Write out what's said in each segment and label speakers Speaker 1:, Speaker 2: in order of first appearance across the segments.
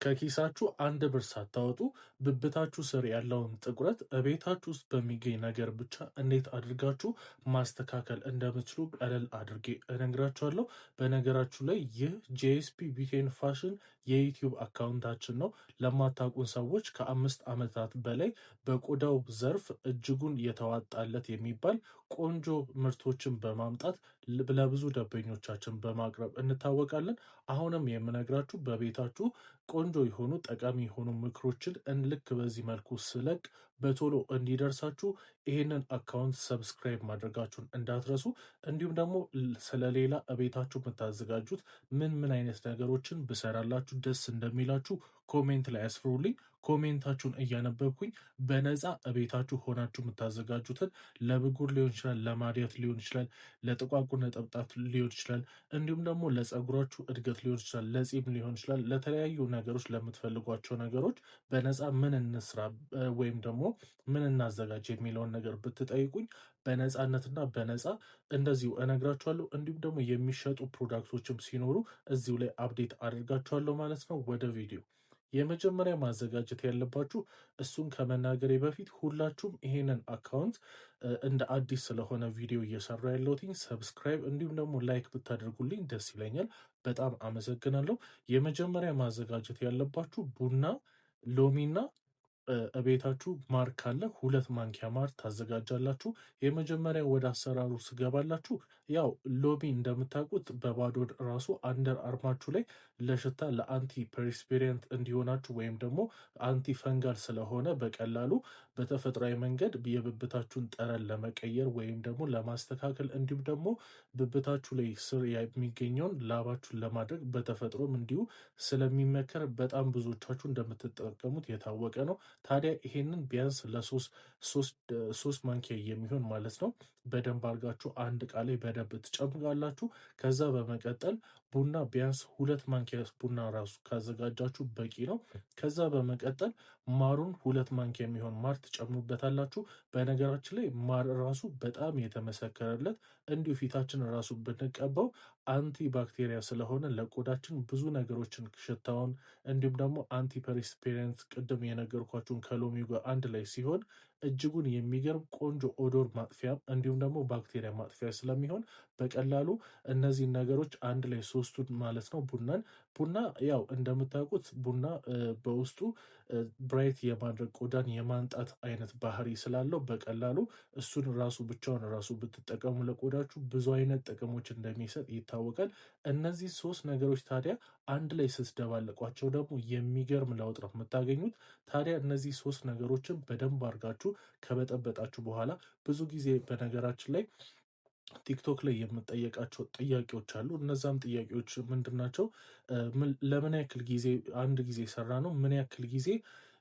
Speaker 1: ከኪሳችሁ አንድ ብር ሳታወጡ ብብታችሁ ስር ያለውን ጥቁረት እቤታችሁ ውስጥ በሚገኝ ነገር ብቻ እንዴት አድርጋችሁ ማስተካከል እንደምትችሉ ቀለል አድርጌ እነግራችኋለሁ። በነገራችሁ ላይ ይህ JSP Beauty and Fashion የዩቲዩብ account ኣችን ነው። ለማታውቁን ሰዎች ከ5 ዓመታት በላይ በቆዳው ዘርፍ እጅጉን የተዋጣለት የሚባል ቆንጆ ምርቶችን በማምጣት ለብዙ ደንበኞቻችን በማቅረብ እንታወቃለን። አሁንም የምነግራችሁ በቤታችሁ ቆንጆ የሆኑ ጠቃሚ የሆኑ ምክሮችን ልክ በዚህ መልኩ ስለቅ በቶሎ እንዲደርሳችሁ ይሄንን account subscribe ማድረጋችሁን እንዳትረሱ። እንዲሁም ደግሞ ስለሌላ እቤታችሁ የምታዘጋጁት ምን ምን አይነት ነገሮችን ብሰራላችሁ ደስ እንደሚላችሁ comment ላይ አስፍሩልኝ። Comment ኣችሁን እያነበብኩኝ በነፃ እቤታችሁ ሆናችሁ የምታዘጋጁትን ለብጉር ሊሆን ይችላል፣ ለማዲያት ሊሆን ይችላል፣ ለጥቋቁር ነጠብጣብ ሊሆን ይችላል፣ እንዲሁም ደግሞ ለፀጉራችሁ እድገት ሊሆን ይችላል፣ ለጺም ሊሆን ይችላል፣ ለተለያዩ ነገሮች ለምትፈልጓቸው ነገሮች በነፃ ምን እንስራ ወይም ደግሞ ምን እናዘጋጅ የሚለውን ነገር ብትጠይቁኝ በነፃነትና በነፃ እንደዚሁ እነግራችኋለሁ። እንዲሁም ደግሞ የሚሸጡ product ኦችም ሲኖሩ እዚሁ ላይ update አድርጋችኋለሁ ማለት ነው። ወደ ቪዲዮ። የመጀመሪያ ማዘጋጀት ያለባችሁ፣ እሱን ከመናገሬ በፊት ሁላችሁም ይሄንን account እንደ አዲስ ስለሆነ ቪዲዮ እየሰራ ያለሁት subscribe እንዲሁም ደግሞ like ብታደርጉልኝ ደስ ይለኛል። በጣም አመሰግናለሁ። የመጀመሪያ ማዘጋጀት ያለባችሁ ቡና፣ ሎሚና እቤታችሁ ማር ካለ 2 ማንኪያ ማር ታዘጋጃላችሁ። የመጀመሪያ ወደ አሰራሩ ስገባላችሁ ያው ሎሚ እንደምታውቁት በባዶ ራሱ underarm ኣችሁ ላይ ለሽታ ለ antiperspirant እንዲሆናችሁ ወይም ደግሞ antifungal ስለሆነ በቀላሉ በተፈጥሯዊ መንገድ የብብታችሁን ጠረን ለመቀየር ወይም ደግሞ ለማስተካከል እንዲሁም ደግሞ ብብታችሁ ላይ ስር የሚገኘውን ላባችሁን ለማድረግ በተፈጥሮም እንዲሁ ስለሚመከር በጣም ብዙዎቻችሁ እንደምትጠቀሙት የታወቀ ነው። ታዲያ ይሄንን ቢያንስ ለሶስት ማንኪያ የሚሆን ማለት ነው በደንብ አድርጋችሁ አንድ እቃ ላይ በደንብ ትጨምቃላችሁ። ከዛ በመቀጠል ቡና ቢያንስ 2 ማንኪያ ቡና ራሱ ካዘጋጃችሁ በቂ ነው። ከዛ በመቀጠል ማሩን 2 ማንኪያ የሚሆን ማር ትጨምሩበታላችሁ። በነገራችን ላይ ማር ራሱ በጣም የተመሰከረለት እንዲሁ ፊታችን ራሱ ብንቀባው antibacteria ስለሆነ ለቆዳችን ብዙ ነገሮችን ሽታውን እንዲሁም ደግሞ antiperspirant ቅድም የነገርኳችሁን ከሎሚው ጋር አንድ ላይ ሲሆን እጅጉን የሚገርም ቆንጆ odor ማጥፊያ እንዲሁም ደግሞ ባክቴሪያ ማጥፊያ ስለሚሆን በቀላሉ እነዚህን ነገሮች አንድ ላይ ሶስቱን ማለት ነው ቡና ያው እንደምታውቁት ቡና በውስጡ bright የማድረግ ቆዳን የማንጣት አይነት ባህሪ ስላለው በቀላሉ እሱን ራሱ ብቻውን ራሱ ብትጠቀሙ ለቆዳችሁ ብዙ አይነት ጥቅሞች እንደሚሰጥ ይታወቃል። እነዚህ ሶስት ነገሮች ታዲያ አንድ ላይ ስትደባለቋቸው ደግሞ የሚገርም ለውጥ ነው የምታገኙት። ታዲያ እነዚህ ሶስት ነገሮችን በደንብ አድርጋችሁ ከበጠበጣችሁ በኋላ ብዙ ጊዜ በነገራችን ላይ ቲክቶክ ላይ የምጠየቃቸው ጥያቄዎች አሉ። እነዛም ጥያቄዎች ምንድን ናቸው? ለምን ያክል ጊዜ አንድ ጊዜ ሰራነው ምን ያክል ጊዜ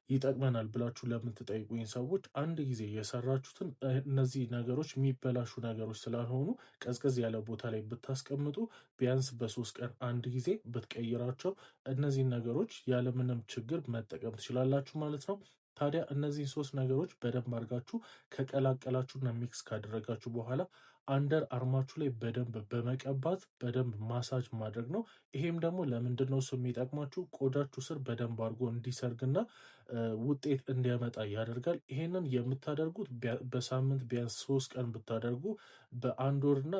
Speaker 1: ይጠቅመናል ብላችሁ ለምትጠይቁኝ ሰዎች አንድ ጊዜ የሰራችሁትን እነዚህ ነገሮች የሚበላሹ ነገሮች ስላልሆኑ ቀዝቀዝ ያለ ቦታ ላይ ብታስቀምጡ ቢያንስ በ3 ቀን አንድ ጊዜ ብትቀይራቸው እነዚህን ነገሮች ያለምንም ችግር መጠቀም ትችላላችሁ ማለት ነው። ታዲያ እነዚህን ሶስት ነገሮች በደንብ አድርጋችሁ ከቀላቀላችሁና mix ካደረጋችሁ በኋላ underarm ኣችሁ ላይ በደንብ በመቀባት በደንብ ማሳጅ ማድረግ ነው። ይሄም ደግሞ ለምንድን ነው እሱ የሚጠቅማችሁ? ቆዳችሁ ስር በደንብ አድርጎ እንዲሰርግና ውጤት እንዲያመጣ ያደርጋል። ይሄንን የምታደርጉት በሳምንት ቢያንስ 3 ቀን ብታደርጉ በአንድ ወርና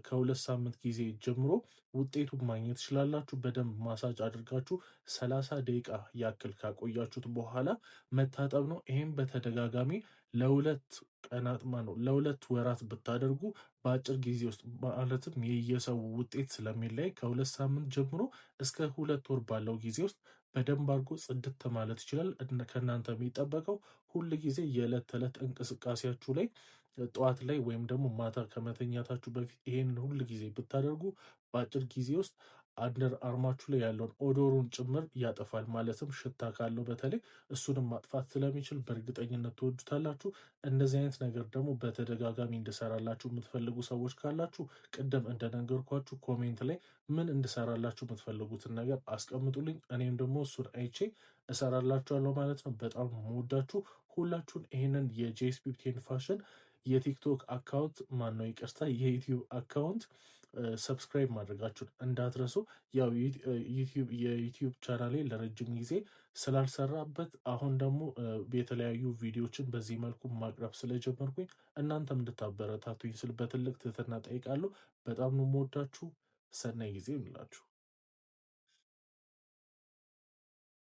Speaker 1: ከ2 ሳምንት ጊዜ ጀምሮ ውጤቱን ማግኘት ትችላላችሁ። በደንብ ማሳጅ አድርጋችሁ 30 ደቂቃ ያክል ካቆያችሁት በኋላ መታጠብ ነው። ይሄም በተደጋጋሚ ለ2 ቀናት ነው ለ2 ወራት ብታደርጉ በአጭር ጊዜ ውስጥ ማለትም የየሰው ውጤት ስለሚለይ ከ2 ሳምንት ጀምሮ እስከ 2 ወር ባለው ጊዜ ውስጥ በደንብ አድርጎ ጽድት ማለት ይችላል። ከእናንተ የሚጠበቀው ሁል ጊዜ የዕለት ተዕለት እንቅስቃሴያችሁ ላይ ጠዋት ላይ ወይም ደግሞ ማታ ከመተኛታችሁ በፊት ይሄንን ሁል ጊዜ ብታደርጉ በአጭር ጊዜ ውስጥ underarm ኣችሁ ላይ ያለውን odor ኡን ጭምር ያጠፋል። ማለትም ሽታ ካለው በተለይ እሱንም ማጥፋት ስለሚችል በእርግጠኝነት ትወዱታላችሁ። እንደዚህ አይነት ነገር ደግሞ በተደጋጋሚ እንድሰራላችሁ የምትፈልጉ ሰዎች ካላችሁ ቅድም እንደነገርኳችሁ comment ላይ ምን እንድሰራላችሁ የምትፈልጉትን ነገር አስቀምጡልኝ። እኔም ደግሞ እሱን አይቼ እሰራላችኋለሁ ማለት ነው። በጣም የምወዳችሁ ሁላችሁን ይህንን የ JSP Beauty and Fashion የቲክቶክ account ማነው ይቅርታ የዩቲዩብ account Subscribe ማድረጋችሁን እንዳትረሱ። ያው የዩቲዩብ ቻናሌ ለረጅም ጊዜ ስላልሰራበት አሁን ደግሞ የተለያዩ ቪዲዮችን በዚህ መልኩ ማቅረብ ስለጀመርኩኝ እናንተም እንድታበረታቱኝ ስል በትልቅ ትህትና ጠይቃለሁ። በጣም ነው የምወዳችሁ። ሰናይ ጊዜ ይሁንላችሁ።